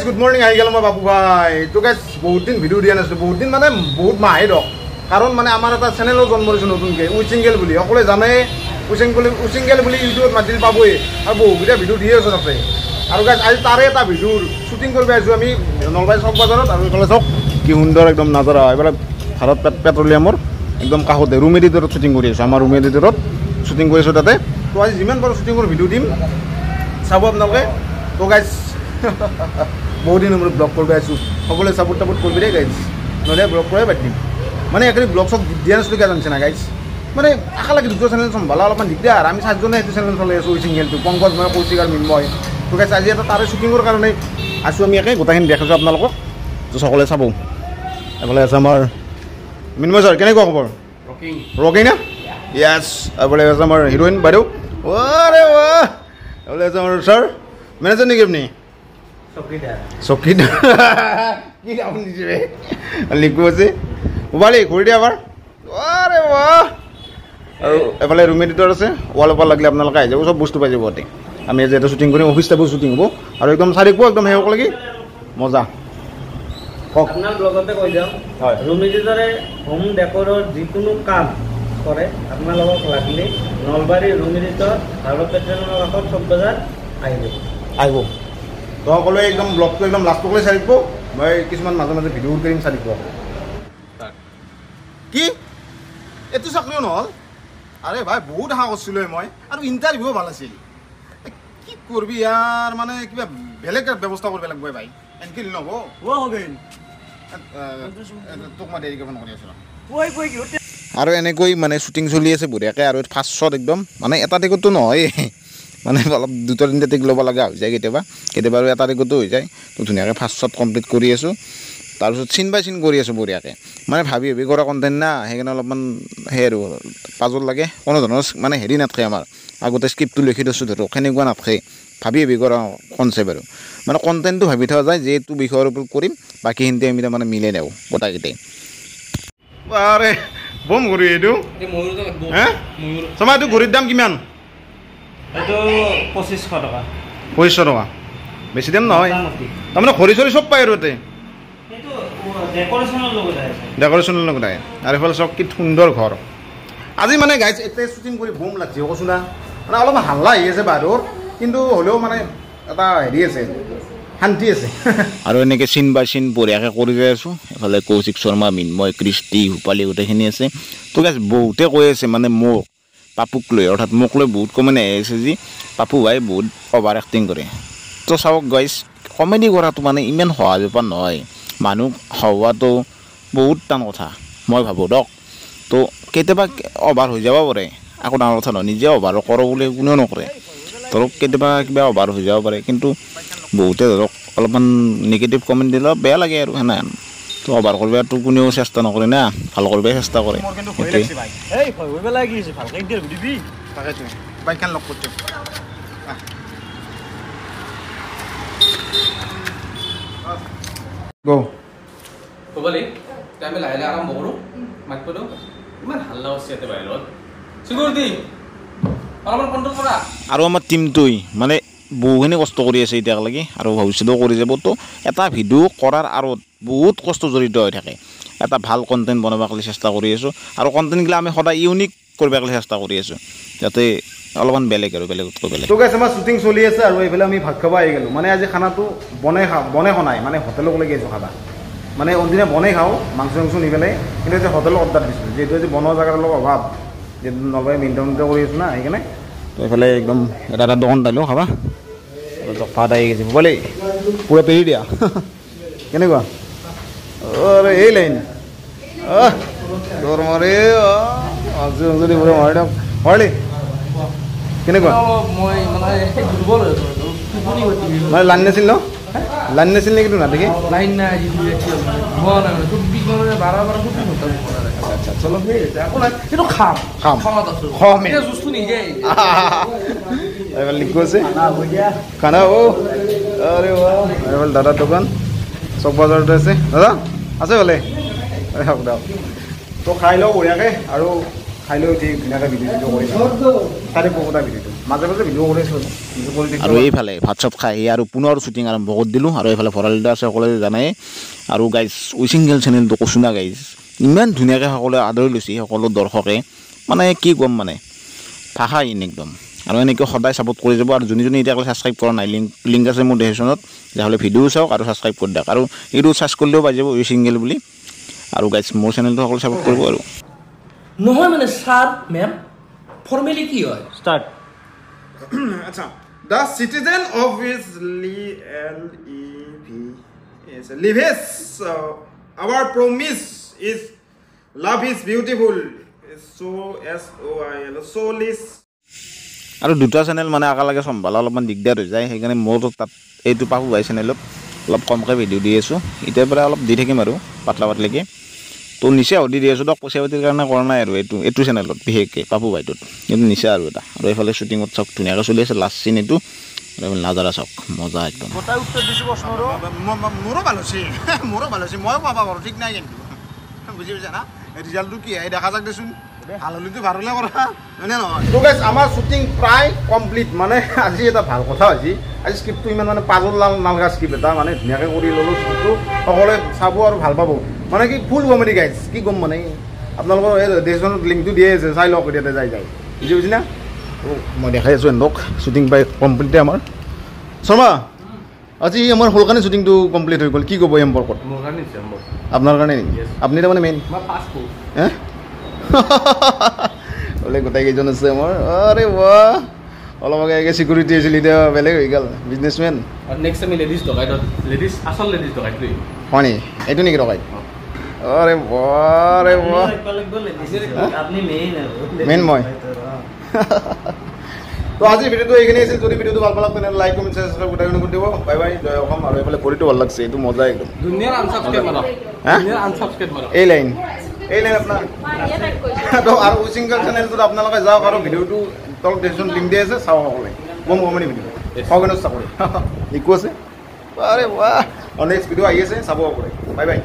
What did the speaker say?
Good morning আহি গ'ল মই বাপু ভাই। তো গাইজ বহুত দিন ভিডিঅ' দিয়া নাছিলোঁ, বহুত দিন মানে বহুত মাহে দক, কাৰণ মানে আমাৰ এটা চেনেলো জন্ম দিছোঁ নতুনকৈ, উইচিংগেল বুলি। সকলোৱে জানে উইচিংগেল বুলি ইউটিউবত মাতিল পাবই, আৰু বহুকেইটা ভিডিঅ' দিয়ে আছোঁ তাতে। আৰু গাইজ আজি তাৰে এটা ভিডিঅ'ৰ শ্বুটিং কৰিব আহিছোঁ আমি নলবাৰী চক বজাৰত। আৰু এইফালে চাওক কি সুন্দৰ একদম নাজাৰা, এইফালে ভাৰত পেট্ৰলিয়ামৰ একদম কাষতে ৰুম এডিটৰত শ্বুটিং কৰি আছোঁ, আমাৰ ৰুম এডিটৰত শ্বুটিং কৰি আছোঁ তাতে। তো আজি যিমান পাৰোঁ শ্বুটিঙৰ ভিডিঅ' দিম, চাব আপোনালোকে। তো গাইজ বহুত দিনৰ মূৰত ব্লগ কৰিব আহিছোঁ, সকলোৱে ছাপোৰ্ট তাপোৰ্ট কৰিবি দেই গাইজ, নহ'লে ব্লগ কৰাই বাদ দিম। মানে একেবাৰে ব্লগ চক দিয়া নাছিলোঁ কিয় জানিছে না গাইজ, মানে আশা লাগে দুটা চেনেল চম্ভালা অলপমান দিগদাৰ। আমি চাৰিজনে সেইটো চেনেল চলাই আছোঁ, উইচিংগেলটো, পংকজ, মই, কৌশিক আৰু মৃন্ময়। তো গাইজ আজি এটা তাৰে শ্বুটিঙৰ কাৰণে আছোঁ আমি, একে গোটেইখিনি দেখাইছোঁ আপোনালোকক, তো সকলোৱে চাব। এইফালে আছে আমাৰ মৃন্ময় ছাৰ, কেনেকুৱা খবৰ? ৰকিং না? য়েছ। এইফালে আছে আমাৰ হিৰইন বাইদেউ, আৰে বাহ। এইফালে আছে আমাৰ ছাৰ, মেনেজাৰ নেকি আপুনি? চকীদাৰ। কি নাম দিছে? লিকু আছে, উবালি ঘূৰি দিয়া এবাৰ, আৰে বাহ। আৰু এফালে ৰুম এডিটৰ আছে, ৱাল ওপৰ লাগিলে আপোনালোকে আহি যাব, চব বস্তু পাই যাব তাতে। আমি আজি এটা শ্বুটিং কৰিম, অফিচ টাইপৰ শ্বুটিং হ'ব, আৰু একদম চাই থাকিব একদম শেষক লাগি, মজা। কওক। আপোনাৰ ব্লগতে কৈ যাওঁ, হয়। ৰুম এডিটৰে হোম ডেকৰৰ যিকোনো কাম কৰে, আপোনালোকক লাগিলে নলবাৰী ৰুম এডিটৰ ভাৰত পেট্ৰলিয়ামৰ কাষত চক বজাৰ আহিব। আহিব। তো সকলোৱে একদম ব্লগটো একদম লাষ্টলৈ চাই থাকিব, মই কিছুমান মাজে মাজে ভিডিঅ' কৰিম, চাই থাকিব। কি এইটো চাকৰিও নহ'ল? আৰে ভাই বহুত আশা কৰিছিলোঁ মই, আৰু ইণ্টাৰভিউ ভাল আছিল। কি কৰিবি ইয়াৰ, মানে কিবা বেলেগ ব্যৱস্থা কৰিব লাগিব ভাই, এনেকৈ নহ'ব। তোক মই দেৰিকৈ ফোন কৰি আছোঁ। আৰু এনেকৈ মানে শ্বুটিং চলি আছে বঢ়িয়াকৈ, আৰু ফাৰ্ষ্ট শ্বট একদম মানে এটা টেকতো নহয়, মানে অলপ দুটা তিনিটা টেক ল'ব লগা হৈ যায় কেতিয়াবা, কেতিয়াবা আৰু এটা টেকতো হৈ যায়। তো ধুনীয়াকৈ ফাৰ্ষ্ট শ্বট কমপ্লিট কৰি আছোঁ, তাৰপিছত চিন বাই চিন কৰি আছোঁ বঢ়িয়াকৈ, মানে ভাবি ভাবি কৰা কণ্টেণ্ট না, সেইকাৰণে অলপমান সেই আৰু পাজল লাগে, কোনো ধৰণৰ মানে হেৰি নাথাকে আমাৰ। আগতে স্ক্ৰিপ্টটো লিখি থৈছোঁ ধৰক, সেনেকুৱা নাথাকে, ভাবি ভাবি কৰা কনচেপ্ট আৰু মানে কণ্টেণ্টটো ভাবি থোৱা যায় যে এইটো বিষয়ৰ ওপৰত কৰিম, বাকীখিনিতে আমি তাৰমানে মিলাই দিওঁ গোটেইকেইটাই। আৰে বম ঘড়ী এইটো, হে চমা, এইটো ঘড়ীৰ দাম কিমান? এইটো 2500 টকা। 2500 টকা, বেছি দাম নহয়। তাৰমানে ঘড়ী চৰি চব পায় আৰু তাতে, ডেক'ৰেশ্যনৰ লগত আহে। আৰু এইফালে চাওক কি সুন্দৰ ঘৰ। আজি মানে গাইজ এতিয়া শ্বুটিং কৰি বম লাগছে কচোন না, মানে অলপ হাল্লা আহি আছে বাহিৰত, কিন্তু হ'লেও মানে এটা হেৰি আছে, শান্তি আছে। আৰু এনেকৈ চিন বাই চিন বঢ়িয়াকৈ কৰি যাই আছোঁ। এফালে কৌশিক শৰ্মা, মৃন্ময়, কৃষ্টি, ৰূপালী গোটেইখিনি আছে। তো গাইজ বহুতে কৈ আছে মানে মোক পাপুক লৈ, অৰ্থাৎ মোক লৈ বহুত কমেণ্ট আহি আছে যে পাপু ভাই বহুত অভাৰ এক্টিং কৰে। তো চাওক গাইজ, কমেডি কৰাটো মানে ইমান সহজ বেপাৰ নহয়, মানুহ হওয়াটো বহুত টান কথা মই ভাবোঁ দক। তো কেতিয়াবা অভাৰ হৈ যাব পাৰে, একো ডাঙৰ কথা নহয়, নিজে অভাৰ কৰোঁ বুলি কোনেও নকৰে। ধৰক কেতিয়াবা কিবা অভাৰ হৈ যাব পাৰে, কিন্তু বহুতে ধৰক অলপমান নিগেটিভ কমেণ্ট দিলেও বেয়া লাগে আৰু সেনেহেন। তো অভাৰ কৰিবতো কোনেও চেষ্টা নকৰে না, ভাল কৰিবই চেষ্টা কৰে। আমি লাহে লাহে আৰম্ভ কৰোঁ, মাতিব দিওঁ। ইমান হাল্লা হৈছে ইয়াতে বাহিৰত, চিকিউৰিটি অলপমান কণ্ট্ৰল কৰা। আৰু আমাৰ টিমটোৱে মানে বহুখিনি কষ্ট কৰি আছে এতিয়ালৈকে, আৰু ভৱিষ্যতেও কৰি যাব। তো এটা ভিডিঅ' কৰাৰ আঁৰত বহুত কষ্ট জড়িত হৈ থাকে। এটা ভাল কণ্টেণ্ট বনাব কাৰণে চেষ্টা কৰি আছোঁ, আৰু কণ্টেণ্টগিলা আমি সদায় ইউনিক কৰিব কাৰণে চেষ্টা কৰি আছোঁ, যাতে অলপমান বেলেগ আৰু বেলেগতকৈ বেলেগ। তো গাইজ আমাৰ শ্বুটিং চলি আছে, আৰু এইফালে আমি ভাত খাব আহি গ'লোঁ। মানে আজি খানাটো বনাই খোৱা নাই, মানে হোটেলক লাগি আছোঁ খাবা, মানে অনদিনা বনাই খাওঁ মাংস চাংস নি পেলাই, কিন্তু আজি হোটেলত অৰ্ডাৰ দিছিলোঁ, যিহেতু আজি বনোৱা জেগাৰ অলপ অভাৱ, যিহেতু নলবাৰী মেইন টাউনতে কৰি আছোঁ না, সেইকাৰণে। তো এইফালে একদম এটা এটা দোকান পালোঁ খাবা, ভাত আহি গৈছে বোলে পূৰা পেৰি দিয়া কেনেকুৱা। আৰে এই লাইন দৌৰ মাৰি মাংস চাংস দি পূৰা মাৰি দিয়ক। মাৰিলি কেনেকুৱা? মই মানে দুৰ্বল হৈ আছোঁ, টোপনি মানে লাইন নাছিল ন? লাইন নাছিল নেকি তো নাথাকি? লাইন নাই, 24 ঘণ্টা 12 12 ঘণ্টা। আচ্ছা আচ্ছা, অলপ সেই হৈছে, একো নাই, কিন্তু খাম খাম খাৱাত আছোঁ, খাম জুচটো নিজে। এইফালে লিখু আছে খানা। ও আৰে বাহ, এইফালে দাদাৰ দোকান চক বজাৰতে আছে। দাদা আছে ভালে? দিয়ক দিয়ক। তো খাই লওঁ বঢ়িয়াকৈ, আৰু খাই লৈ উঠি ধুনীয়াকৈ ভিডিঅ' চিডিঅ' কৰিম, চাৰি পকোটা ভিডিঅ'টো। মাজে মাজে ভিডিঅ' কৰি আছোঁ। আৰু এইফালে ভাত চাত খাই আৰু পুনৰ শ্বুটিং আৰম্ভ কৰি দিলোঁ। আৰু এইফালে ভৰালিদা আছে, সকলোৱে জানাই। আৰু গাইজ উইচিংগেল চেনেলটো কৈছোঁ না গাইজ, ইমান ধুনীয়াকৈ সকলোৱে আদৰি লৈছে, সকলো দৰ্শকে, মানে কি ক'ম, মানে ভাষাহীন একদম। আৰু এনেকৈ সদায় ছাপোৰ্ট কৰি যাব। আৰু যোনে যোনে এতিয়ালৈকে ছাবস্ক্ৰাইব কৰা নাই, লিংক আছে মোৰ ডেছক্ৰিপশ্যনত, তেতিয়াহ'লে ভিডিঅ' চাওক আৰু ছাবস্ক্ৰাইব কৰি দিয়ক। আৰু এইটো চাৰ্চ কৰিলেও পাই যাব উইচিংগেল বুলি। আৰু গাইজ মোৰ চেনেলটো সকলো ছাপোৰ্ট কৰিব। আৰু নহয় মানে ছাৰ মেম ফৰ্মেলি কি হয় ষ্টাৰ্ট। আচ্ছা, the citizen of is L E V S lives our promise is love is beautiful so S O I L soulless. আৰু দুটা চেনেল মানে একেলগে চম্ভালা অলপমান দিগদাৰ হৈ যায়, সেইকাৰণে মোৰ তাত এইটো পাপু ভাই চেনেলত অলপ কমকৈ ভিডিঅ' দি আছোঁ। এতিয়াৰ পৰা অলপ দি থাকিম আৰু পাতলা পাতলিকৈ। তো নিচা সুধি দি আছোঁ, পইচা পাতিৰ কাৰণে কৰা নাই। আৰু এইটো চেনেলত বিশেষকৈ পাপু ভাইটোত কিন্তু নিচা আৰু এটা। আৰু এইফালে শ্বুটিঙত চাওক ধুনীয়াকৈ চলি আছে, লাষ্ট চিন এইটো। আৰু নাজাৰা চাওক, মজা একদম। গোটাই উত্তৰ দিছোঁ প্ৰশ্নৰো, মোৰো ভাল হৈছে, মোৰো ভাল হৈছে, ময়ো পাবা বাৰু, ঠিক নাই কিন্তু বুজি পাইছা না। ৰিজাল্টটো কি আহে দেখা যাক দেচোন, ভাল হ'লেতো ভাল হ'লে কথা হয়নে নহয়। তো গাইজ আমাৰ শ্বুটিং প্ৰায় কমপ্লিট। মানে আজি এটা ভাল কথা হৈছে, আজি স্ক্ৰিপ্টটো ইমান মানে পাজল নালগা স্ক্ৰিপ্ট এটা, মানে ধুনীয়াকৈ কৰি ল'লোঁ স্ক্ৰিপ্টটো, সকলোৱে চাব আৰু ভাল পাব। মানে কি ফুল কমেডি গাইজ, কি ক'ম মানে আপোনালোকৰ এই ডেছক্ৰিপশ্যনত লিংকটো দিয়ে আছে, চাই লওক এতিয়া যাই যাই, বুজি পাইছে না। মই দেখাই আছোঁ এহঁতক শ্বুটিং প্ৰায় কমপ্লিটে আমাৰ। শৰ্মা, আজি আমাৰ সোনকালে শ্বুটিংটো কমপ্লিট হৈ গ'ল, কি ক'ব এই সম্পৰ্কত? আপোনাৰ কাৰণে নেকি? আপুনি তাৰমানে মেইন বোলে গোটেইকেইজন আছে আমাৰ। আৰে বাহ, অলপ আগে আগে চিকিউৰিটি আছিল, এতিয়া বেলেগ হৈ গ'ল, বিজনেছমেন। হয় নেকি? এইটো নেকি ডকাইত? আৰে বাহ, আৰে বাহ, মেইন মই। তো আজিৰ ভিডিঅ'টো এইখিনি আছিল। যদি ভিডিঅ'টো ভাল পালাক তেনেহ'লে লাইক কমেণ্ট শ্বেয়াৰ গোটেইখিনি কৰি দিব। বাই বাই, জয় অসম। আৰু এইফালে ঘড়ীটো ভাল লাগছে, এইটো মজা একদম। এই লাইন, এই লাইন আপোনাৰ। তো আৰু উইচিংগল চেনেলটোত আপোনালোকে যাওক আৰু ভিডিঅ'টো তলত ডেছক্ৰিপশ্যন লিংক দিয়া আছে, চাওক সকলোৱে। বম কমেডি ভিডিঅ', খগেনৰ চাকৰি একো আছে। আৰে বাহ, নেক্সট ভিডিঅ' আহি আছে, চাব সকলোৱে। Bye bye.